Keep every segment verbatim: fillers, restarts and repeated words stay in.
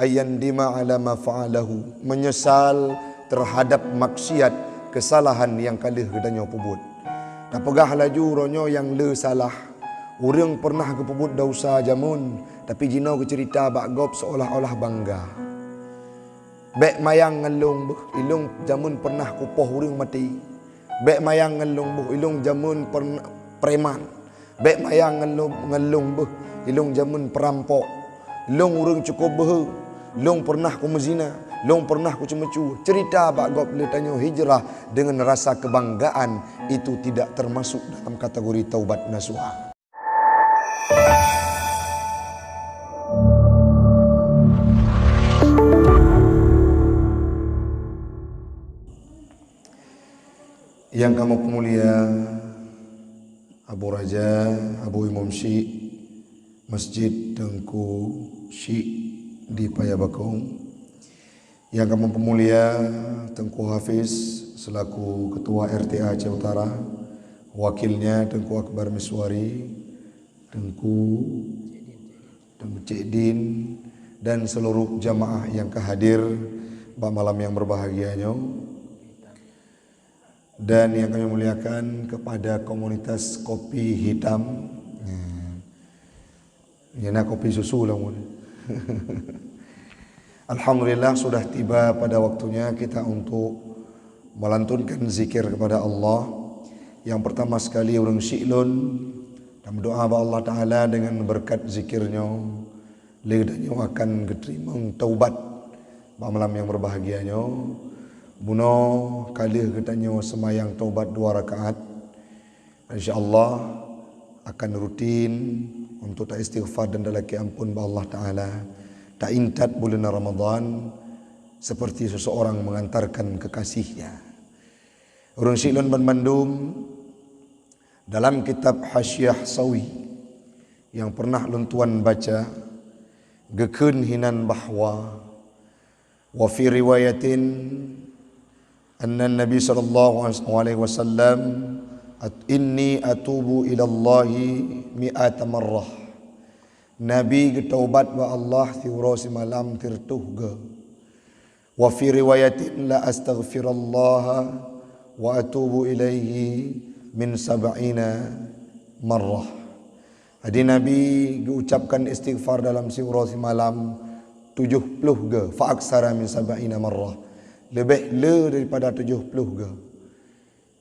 ayyandima ala ma fa'alahu, menyesal terhadap maksiat, kesalahan nyang ka lheueh geutanyoe peubuet. Tapeugah laju uroe nyoe nyang le salah, ureuëng pernah geupeubuet desya jameun, tapi jinoe geuceurita bak gob seolah-olah bangga. Bék mayang ngon lôn beuh, ilôn jameun pernah kupoh ureuëng maté. Bék mayang ngon lôn beuh, ilôn jameun pern-, preman. Bék mayang ngon lôn, ngon lôn beuh, ilôn jameun peurampok. Lôn ureuëng cukôp beuhe. Lôn pernah kumeuzina, lôn pernah kuceumeucue. Ceurita bak gob lé tanyoe hijrah deungon rasa keubanggaan, itu tidak termasuk dalam kategori taubat nasuha. Nyang kamoe peumulia, Abu Raja, Abu Imum Syik, Masjid Teungku Syik di Paya Bakong. Nyang kamoe peumulia, Teungku Hafiz selaku Ketua R T A Aceh Utara, wakilnya Teungku Akbar Miswari, Teungku, Teungku Cik Din, dan seluruh jamaah nyang ka hadir bak malam nyang berbahagia nyoe. Dan yang kami muliakan kepada komunitas kopi hitam. Ya. Ini kopi susu lah mungkin. Alhamdulillah, sudah tiba pada waktunya kita untuk melantunkan zikir kepada Allah. Yang pertama sekali, ureuëng syik lôn dan berdoa bak Allah Taala dengan berkat zikir nyoe. Lé geutanyoe akan geuteurimong taubat bak malam nyang berbahagia nyoe. Bunoe ka lheueh geutanyoe seumayang taubat dua rakaat. Insya Allah akan rutin untuk ta-istighfar dan talakée amphon bak Allah Taala. Taintat buleuen Ramadan seperti seseorang mengantarkan kekasihnya. Ureuëng syik lôn banmandum, dalam kitab Hasyiah Sawi nyang pernah lôn tuan baca, geukheun hinan bahwa, wa fi riwayatin anna Nabi sallallahu alaihi wasallam, at-, "Inni atubu ilallahi mi'ata marrah." Nabi geutaubat bak Allah siuroe simalam sireutoh goe. Wa fi riwayatin, "La astaghfirullaha wa atubu ilaihi min sab'ina marrah." Jadi Nabi geuucapkan istighfar dalam siuroe simalam tujoh ploh goe, fa aksara min sab'ina marrah. Leubeh le daripada tujoh ploh goe.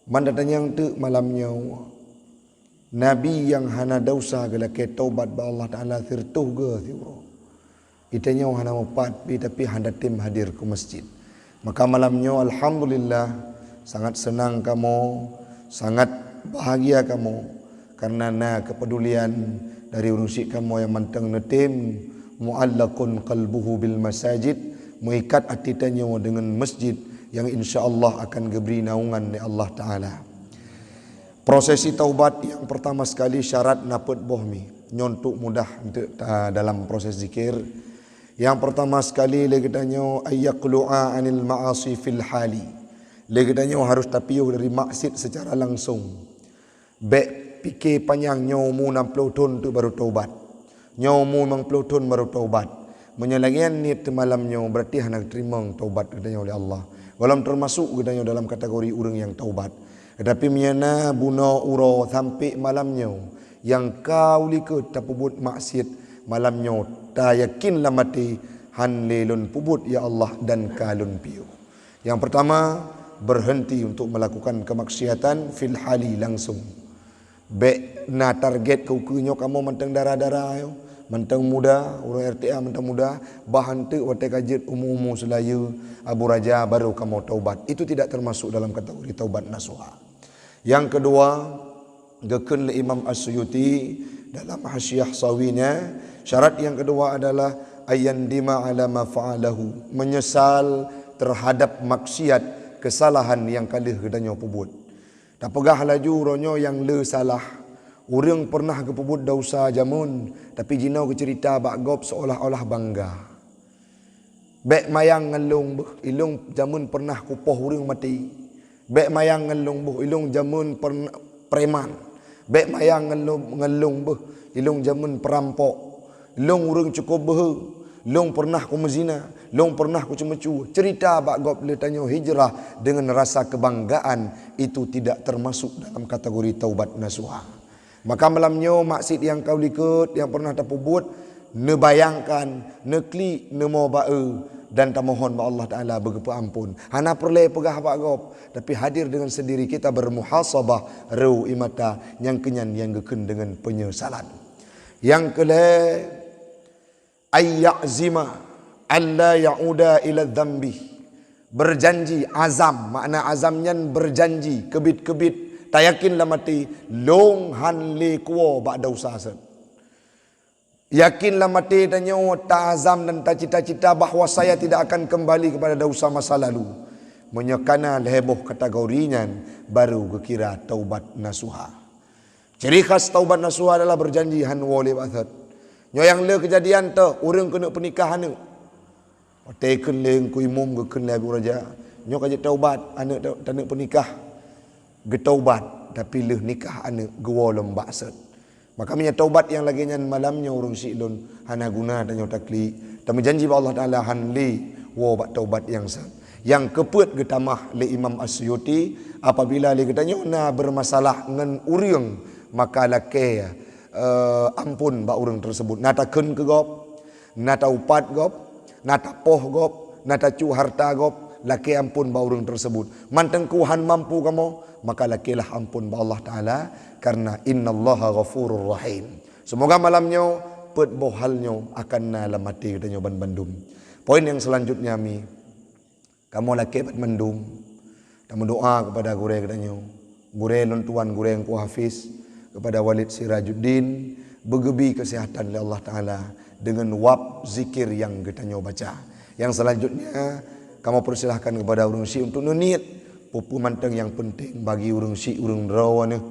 Man tatanyong teuk malam nyoe, Nabi nyang hana desya geulakée taubat bak Allah Taala sireutoh goe siuroe. Geutanyoe hana meupat pi tapi hana tem hadir keu masjid. Maka malam nyoe alhamdulillah, sangat seunang kamoe, sangat bahagia kamoe karena na keupedulian dari ureuëng syik kamoe nyang mantong neutem, mu'allaqun qalbuhu bil masajid, meuikat até tanyoe deungon masjid nyang insya Allah akan geubri naungan lé Allah Taala. Prosesi taubat nyang pertama sekali syarat na peuet boh mi. Nyoe untuk mudah untuk, ah, dalam proses zikir. Nyang pertama sekali lé geutanyoe ayyaqlu'a anil ma'asi fil hali. Lé geutanyoe harus tapiôh dari maksiat secara langsung. Bék pike panyang nyoe umu nam ploh thon teuk baru taubat. Nyoe umu limong ploh thon baru taubat. Meunyoe lagée nyan niet teumalam nyoe, berarti hana teurimong taubat geutanyoe lé Allah. Gohlom teumasok geutanyoe dalam kategori ureuëng nyang taubat. Tetapi meunyoe na bunoe uroe sampoe malam nyoe, nyang ka u likot tapeubuet maksiat, malam nyoe tayakin lam até han lé lôn peubuet ya Allah dan ka lôn piôh. Yang pertama, berhenti untuk melakukan kemaksiatan fil hali langsung. Bék na target keu ukeue nyoe kamoe mantong dara-dara nyoe, mantong muda, ureuëng R T A mantong muda, bah han teuk watée ka jeuet umu-umu seulayeue, Abu Raja, baru kamoe taubat. Itu tidak termasuk dalam kategori taubat nasuha. Yang kedua, geukheun lé Imam As-Suyuti dalam Hasyiah Sawinya, syarat yang kedua adalah ayyandima ala ma fa'alahu, menyesal terhadap maksiat, kesalahan nyang ka lheueh geutanyoe peubuet. Tapeugah laju uroe nyoe nyang le salah, ureuëng pernah geupeubuet desya jameun, tapi jinoe geuceurita bak gob seolah-olah bangga. Bék mayang ngon lôn beuh, ilôn jameun pernah kupoh ureuëng maté. Bék mayang ngon lôn beuh, ilôn jameun pern-, preman. Bék mayang ngon lôn, ngon lôn beuh, ilôn jameun peurampok. Lôn ureuëng cukôp beuhe. Lôn pernah kumeuzina, lôn pernah kuceumeucue. Cerita bak gob lé tanyoe hijrah dengan rasa kebanggaan itu tidak termasuk dalam kategori taubat nasuha. Maka malam nyoe maksiet nyang ka likot nyang pernah tapeubuet, neubayangkan, neuklik, neumoe bak-e, dan tamohon bak Allah Taala beugeupeu ampon. Hana peureulée peugah bak gob, tapi hadir dengan sendiri kita bermuhasabah reu ie mata nyang keunyan nyang geukheun dengan penyesalan. Nyang keulhée, ayya'zima alla ya'uda ila dzambi. Berjanji, azam, makna azam nyan berjanji, keubit-keubit, tayakin lam até, lôn han lé kuwoe bak desya seb. Yakin lam até tanyoe, taazam dan tacita-cita bahwa saya tidak akan kembali kepada desya masa lalu. Meunyoe kana lhée boh kategori nyan, baru geukira taubat nasuha. Ciri khas taubat nasuha adalah berjanji han woe lé bak seb. Nyoe nyang le keujadian teuh, ureuëng keuneuk peunikah aneuëk. Watée kheun lé Teungku Imum, geukheun lé Abu Raja, nyoe ka jeuet taubat, aneuëk ta-, taneuk peunikah. Geutaubat, tapi lheueh nikah aneuëk geuwoe lom bak seb. Maka meunyoe taubat nyang lagée nyan malam nyoe ureuëng syiek lôn, hana guna tanyoe taklik. Tameujanji bak Allah Taala han lé woe bak taubat nyang seb. Nyang keupeuet geutamah lé Imam As-Suyuti, apabila lé geutanyoe na bermasalah ngon ureuëng, maka lakée, eh, ampon bak ureuëng tersebut. Na takheun keu gob, na taupat gob, na tapoh gob, na tacu harta gob, lakée ampon bak ureuëng tersebut. Mantong keu han mampu kamoe, maka lakée lah ampon bak Allah Taala, karena innallaha ghafurur rahim. Semoga malam nyoe, peuet boh hal nyoe akan na lam até geutanyoe ban bandum. Poin nyang selanjutnya mi, kamoe lakée ban bandum, tameudoa kepada gurée geutanyoe, gurée lôn tuan, gurée Teungku Hafiz, kepada Walid Sirajuddin, beugeubri keuseuhatan lé Allah Taala deungon wab zikir nyang geutanyoe baca. Nyang selanjutnya, kamoe persilahkan kepada ureuëng syiek untuk neuniet peue-peue mantong nyang penting bagi ureuëng syiek ureuëng droe neuh,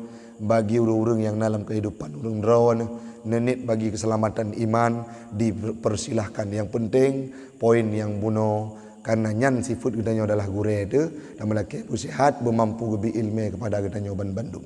bagi ureuëng-ureuëng nyang na lam kehidupan ureuëng droe neuh, neuniet bagi keselamatan iman, dipersilahkan. Nyang penting, poin nyang bunoe, karena nyan sifeuet geutanyoe adalah gurée teuh, dan meulakée beuseuhat, beumampu geubri iéleumé kepada geutanyoe ban bandum.